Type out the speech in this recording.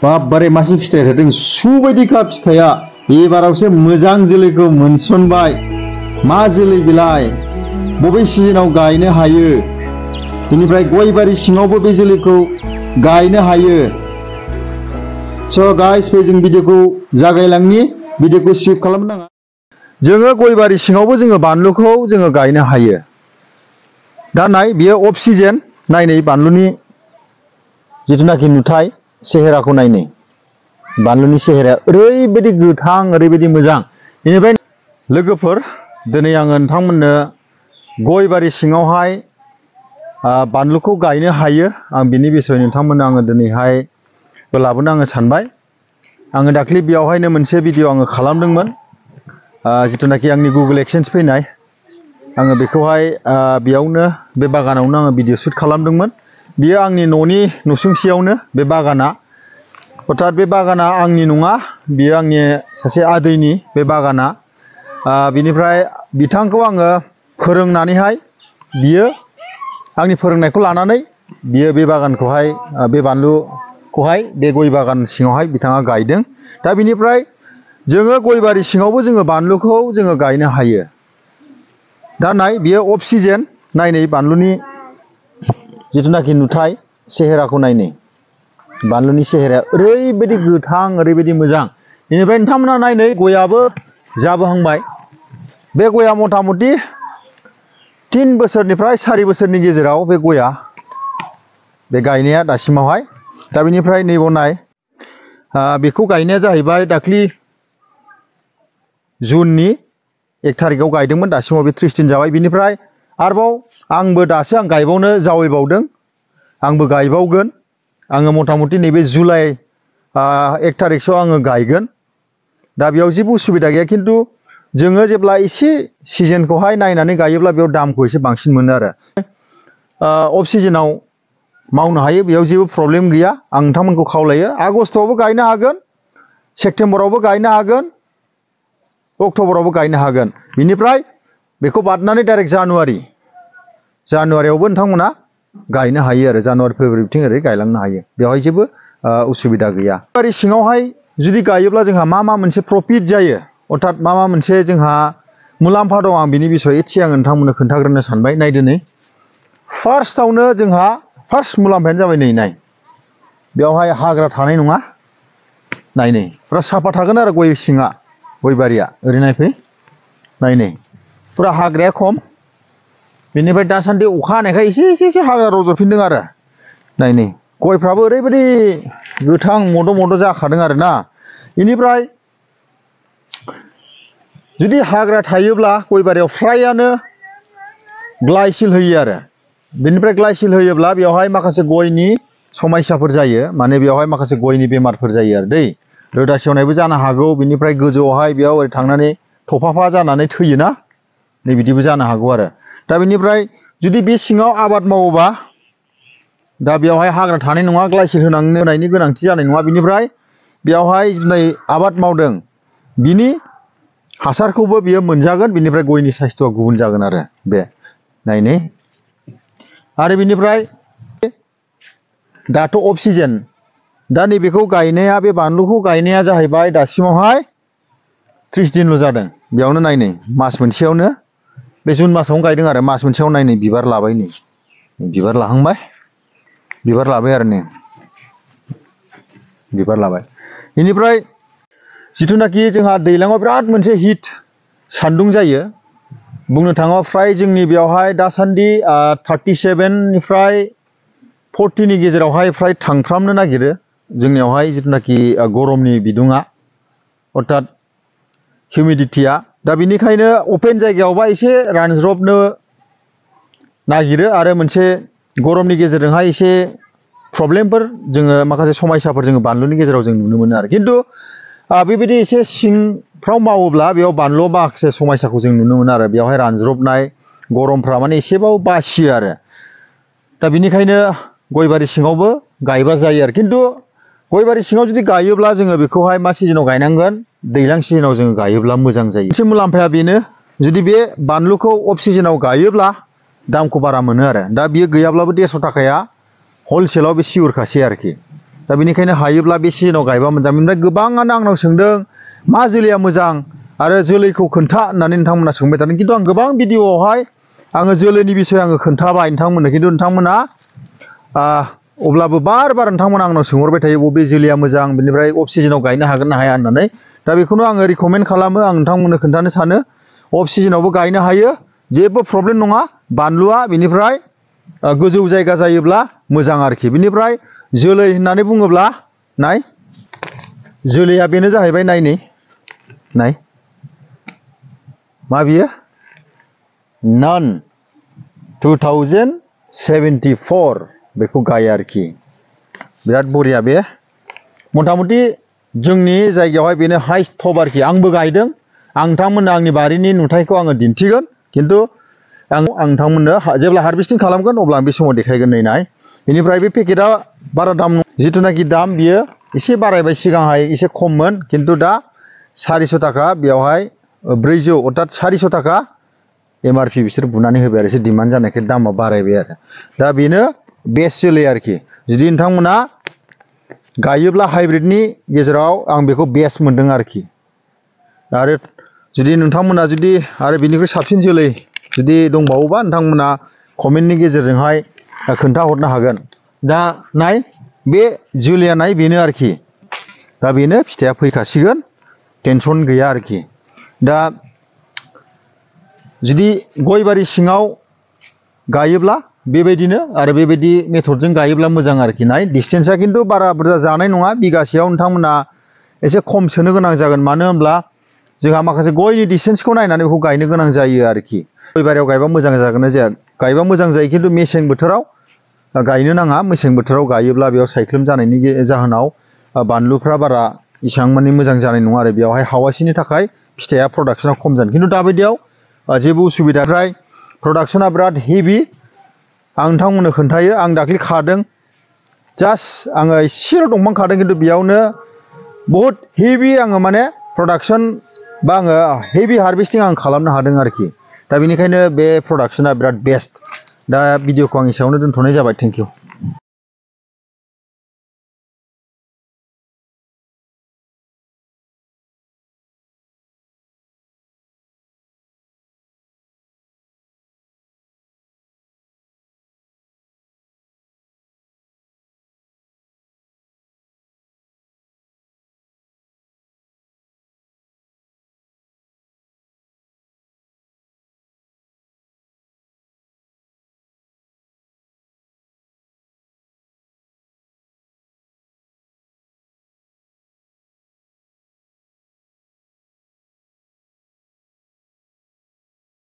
बारे मासे फिथाइ थादों सुबायदिखा फिथाइया एबारावसो मोजां जोलैखौ मोनसनबाय मा जोलै बिलाय बबे सिजनाव गायनो हायो बेनिफ्राय गयबारि सिङावबो बे जोलैखौ गायनो हायो स' गाइस फै जों भिडिअखौ जागायलांनि भिडिअखौ स्किप खालामनो नाङा जोङो गयबारि सिङावबो जोङो बानलुखौ जोङो गायनो हायो दा नाय बियो अफ सिजन नायनै बानलुनि जिथुनाखि नुथाय सेहेराखौ नायनै बानलुनि सेहेराया ओरैबायदि गोथां ओरैबायदि मोजां बेनिफ्राय लोगोफोर दिनै आङो नोंथांमोननो गयबारि सिङावहाय बानलुखौ गायनो हायो आं बिनि बिसय नोंथांमोननो आङो दिनैहाय लाबोनो आङो सानबाय आङो दाख्लि बेयावहायनो मोनसे भिडिअ आङो खालामदोंमोन जिथुनाखि आंनि गुगोल एक्सेन्स फैनाय आङो बेखौहाय बेयावनो बे बागानावनो आङो भिडिअ शुट खालामदोंमोन बियो आंनि न'नि नसुंसेयावनो बे बागाना अर्थात बे बागाना आंनि नङा बियो आंनि सासे आदैनि बे बागाना बिनिफ्राय बिथांखौ आङो फोरोंनानैहाय बियो आंनि फोरोंनायखौ लानानै बियो बे बागानखौहाय बे बानलुखौहाय बे गय बागान सिङावहाय बिथाङा गायदों दा बिनिफ्राय जोङो गयबारि सिङावबो जोङो बानलुखौ जोङो गायनो हायो दा नाय बियो अफ सिजन नायनै बानलुनि जिथुनाखि नुथाय सेहेराखौ नायनै बानलुनि सेहेराया ओरैबायदि गोथां ओरैबायदि मोजां बेनिफ्राय नोंथांमोना नायनै गयाबो जाबोहांबाय बे गया मथा मथि 3 बोसोरनिफ्राय 4 बोसोरनि गेजेराव बे गया बे गायनाया दासिमावहाय दा बेनिफ्राय नैबाव नाय बेखौ गायनाया जाहैबाय दाख्लि जुननि 1 थारिखआव गायदोंमोन दासिमाव बे 30 दिन जाबाय बिनिफ्राय आरोबाव आंबो दासो आं गायबावनो जावैबावदों आंबो गायबावगोन आङो मथा मथि नैबे जुलाइ 1 थारिखसोआव आङो गायगोन दा बेयाव जेबो उसुबिदा गैया खिन्थु जोङो जेब्ला एसे सिजनखौहाय नायनानै गायोब्ला बेयाव दामखौ एसे बांसिन मोनो आरो अफ सिजनाव मावनो हायो बेयाव जेबो प्रब्लेम गैया आं नोंथांमोनखौ खावलायो आगस्टआवबो गायनो हागोन सेप्तेम्बरावबो गायनो हागोन अक्ट'बरावबो गायनो हागोन बिनिफ्राय बेखौ बारनानै डाइरेक्ट जानुवारियावबो नोंथांमोना गायनो हायो आरो जानुवारि फेब्रुवारि बिथिं ओरै गायलांनो हायो बेवहाय जेबो उसुबिदा गैया बारि सिङावहाय जुदि गायोब्ला जोंहा मा मोनसे प्रफिट जायो अर्थात मा मोनसे जोंहा मुलाम्फा दं आं बिनि बिसय एसे आं नोंथांमोननो खोन्थाग्रोनो सानबाय नायदो नै फार्स्टआवनो जोंहा फार्स्ट मुलाम्फायानो जाबाय नै नाय बेवहाय हाग्रा थानाय नङा नायनै फुरा साफा थागोन आरो गय सिङा गय बारिया ओरै नायफै नायनै फुरा हाग्राया खम बेनिफ्राय दासान्दि अखा हानायखाय एसे हाग्रा रज'फिनदों आरो नायनै गयफ्राबो ओरैबायदि गोथां मद' जाखादों आरो ना बेनिफ्राय जुदि हाग्रा थायोब्ला गयबारियाव फ्रायानो ग्लाइसिल होयो आरो बेनिफ्राय ग्लाइसिल होयोब्ला बेवहाय माखासे गयनि समस्याफोर जायो माने बेवहाय माखासे गयनि बेमारफोर जायो आरो दै रोदा सेवनायबो जानो हागौ बिनिफ्राय गोजौआवहाय बेयाव ओरै थांनानै थफाफा जानानै थैयोना नै बिदिबो जानो हागौ आरो दा बेनिफ्राय जुदि बे सिङाव आबाद मावोबा दा बेवहाय हाग्रा थानाय नङा ग्लाइसिल होनायनि गोनांथि जानाय नङा बिनिफ्राय बेवहाय दिनै आबाद मावदों बिनि हासारखौबो बियो मोनजागोन बिनिफ्राय गयनि साइस्थ'आ गुबुन जागोन आरो बे नायनै आरो बिनिफ्राय दाथ' अफ सिजन दा नैबेखौ गायनाया बे बानलुखौ गायनाया जाहैबाय दासिमावहाय 30 दिनल' जादों बेयावनो नायनै मास मोनसेयावनो बे जुन मासावनो गायदों आरो मास मोनसेयाव नायनै बिबार लाबाय नै बिबार लाहांबाय बिबार लाबाय आरो नै बिबार लाबाय बेनिफ्राय जिथुनाखि जोंहा दैज्लाङाव बिराद मोनसे हिट सान्दुं जायो बुंनो थाङोब्ला फ्राय जोंनि बेयावहाय दासान्दि 37निफ्राय 40नि गेजेरावहाय फ्राय थांफ्रामनो नागिरो जोंनियावहाय जिथुनाखि गरमनि बिदुङा अर्थात हिउमिडिटिया दा बेनिखायनो अपेन जायगायावबा एसे रानज्रबनो नागिरो आरो मोनसे गरमनि गेजेरजोंहाय एसे प्रब्लेमफोर जोङो माखासे समस्याफोर जोङो बानलुनि गेजेराव जों नुनो मोनो आरो खिन्थु बेबायदि एसे सिंफ्राव मावोब्ला बेयाव बानलुआव माखासे समस्याखौ जों नुनो मोनो आरो बेवहाय रानज्रबनाय गरमफ्रा माने एसेबाबो बासियो आरो दा बेनिखायनो गयबारि सिङावबो गायबा जायो आरो खिन्थु गयबारि सिङाव जुदि गायोब्ला जोङो बेखौहाय मा सिजनाव गायनांगोन दैज्लां सिजनाव जोङो गायोब्ला मोजां जायो मोनसे मुलाम्फाया बेनो जुदि बे बानलुखौ अफ सिजनाव गायोब्ला दामखौ बारा मोनो आरो दा बियो गैयाब्लाबो 150 थाखाया हलसेलाव बे सिउरखासै आरोखि दा बेनिखायनो हायोब्ला बे सिजोनाव गायबा मोजां। ओमफ्राय गोबाङानो आंनाव सोंदों मा जोलैया मोजां आरो जोलैखौ खोन्था होननानै नोंथांमोना सोंबाय थादों। खिन्थु आं गोबां भिडिअआवहाय आङो जोलैनि बिसय आङो खोन्थाबाय नोंथांमोननो, खिन्थु नोंथांमोना अब्लाबो बार नोंथांमोना आंनाव सोंहरबाय थायो बबे जोलैया मोजां, बेनिफ्राय अफ सिजोनाव गायनो हागोन ना हाया होननानै। दा बेखौनो आङो रिकमेन्ड खालामो। आं नोंथांमोननो खोन्थानो सानो अफ सिजोनावबो गायनो हायो, जेबो प्रब्लेम नङा बानलुआ। बेनिफ्राय गोजौ जायगा जायोब्ला मोजां आरोखि। बेनिफ्राय जोलै होननानै बुङोब्ला नाय जोलैया बेनो जाहैबाय, नाय मा बियो नान 2074 बेखौ गायो आरोखि। बिराद बरिया बे, मथा मथि जोंनि जायगायावहाय बेनो हाइस्ट टप आरोखि। आंबो गायदों, आं नोंथांमोननो आंनि बारिनि नुथायखौ आङो दिन्थिगोन, खिन्थु आं नोंथांमोननो जेब्ला हारभेस्टिं खालामगोन अब्ला आं बे समाव देखायगोन। नै नाय, बेनिफ्राय बे पेकेटआ बारा दाम नङा, जिथुनाखि दाम बियो एसे बारायबाय, सिगांहाय एसे खममोन, खिन्थु दा 400 थाखा, बेयावहाय 400 अर्थात 400 थाखा MRP बिसोर बुनानै होबाय आरो एसे डिमान्ड जानायखाय दामा बारायबाय आरो। दा बेनो बेस्ट जोलै आरोखि। जुदि नोंथांमोना गायोब्ला हाइब्रिदनि गेजेराव आं बेखौ बेस्ट मोनदों आरोखि। आरो जुदि नोंथांमोना आरो बिनिख्रुइ साबसिन जोलै जुदि दंबावोबा नोंथांमोना कमेन्टनि गेजेरजोंहाय खोन्थाहरनो हागोन। दा नाय बे जोलैया नाय बेनो आरोखि। दा बेनो फिथाइया फैखासिगोन, टेनसन गैया आरोखि। दा जुदि गय बारि सिङाव गायोब्ला बेबायदिनो आरो बेबायदि मेथडजों गायोब्ला मोजां आरोखि। नाय डिसटेन्सआ खिन्थु बारा बुरजा जानाय नङा, बिगासेयाव नोंथांमोना एसे खम सोनो गोनां जागोन, मानो होनब्ला जोंहा माखासे गयनि डिसटेन्सखौ नायनानै बेखौ गायनो गोनां जायो आरोखि। गय बारियाव गायबा मोजां जागोन ना जाया, गायबा मोजां जायो, खिन्थु मेसें बोथोराव गायनो नाङा। मेसें बोथोराव गायोब्ला बेयाव सायख्लुम जानायनि जाहोनाव बानलुफ्रा बारा इसेबां माने मोजां जानाय नङा आरो बेयावहाय हावासिनि थाखाय फिथाइया प्रडाक्सना खम जागोन। खिन्थु दाबायदियाव जेबो उसुबिदा, ओमफ्राय प्रडाक्सना बिराद हेभि। आं नोंथांमोननो खोन्थायो, आं दाख्लै खादों, जास्ट आङो एसेल' दंफां खादों, खिन्थु बेयावनो बहुद हेभि आङो माने प्रडाक्सन बा आङो हेभि हारभेस्टिं आं खालामनो हादों आरोखि। दा बेनिखायनो बे प्रडाक्सना बिराद बेस्ट। दा भिडिअखौ आं एसेयावनो दोनथ'नाय जाबाय। Thank you.